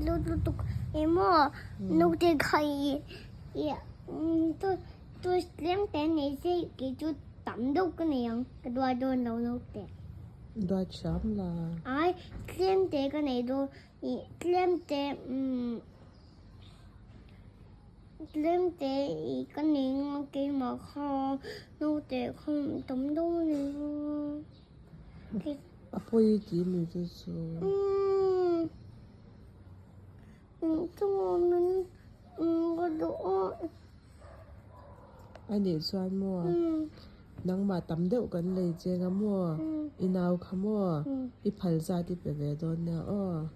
Lutuk emaw naute kha i toys tlem te nei se kei chu tam deuh ka nei ang ka duai dawn lo naute. Duai thiam la. Ai tlem te ka nei dawn tlem te tlem te ka nei ang keimah kha naute kha tam deuh a nei a. A pawi tih mi chu chu. A nih chuan maw nangmah tam deuh kan lei cheng a maw i nau kha maw i phal zat i pe ve dawn nia aw.